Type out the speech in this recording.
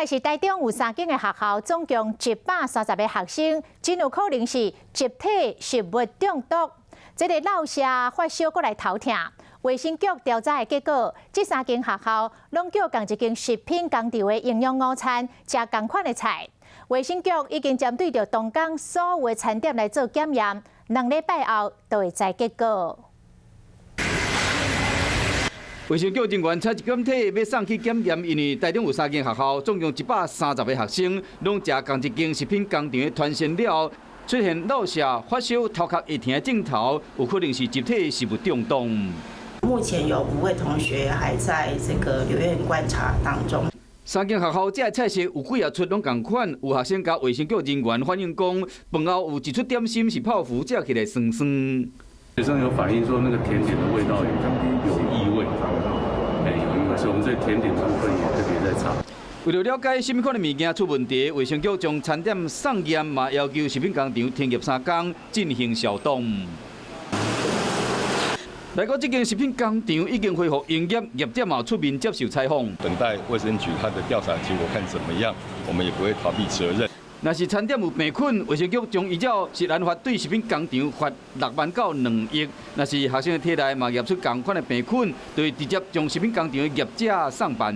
來是台中有三間的學校，總共130個學生，真有可能是集體食物中毒。這个落瀉發燒閣來頭疼。衛生局調查的結果，這三間學校攏叫仝一間食品工廠的營養午餐食仝款的菜。衛生局已經針對著東港所有的餐點來做檢驗，2禮拜後就會知結果。衛生局人員採一檢體欲送去檢驗，因為台中有三間學校，總共130個學生，攏食仝一間食品工廠的團膳了，出現落瀉、發燒、頭殼會疼的症頭，有可能是集體食物中毒。目前有5位同學還在這個留院觀察當中。三間學校食的菜色有幾仔出攏仝款，有學生佮衛生局人員反映講，飯後有一出點心是泡芙，食起來酸酸。學生有反映說，那個甜點的味道有異味，哎，有異味，所以我們對甜點部分也特別在查。為了了解啥物款的物件出問題，衛生局將餐點送驗，嘛要求食品工廠停業3工進行消毒。來講，這間食品工廠已經恢復營業，業者嘛出面接受採訪。等待衛生局他的調查結果看怎麼樣，我們也不會逃避責任。若是餐點有病菌，衛生局將依照食安法對食品工廠罰6萬到2億。若是學生的體內嘛驗出仝款的病菌，就會直接將食品工廠的業者送辦。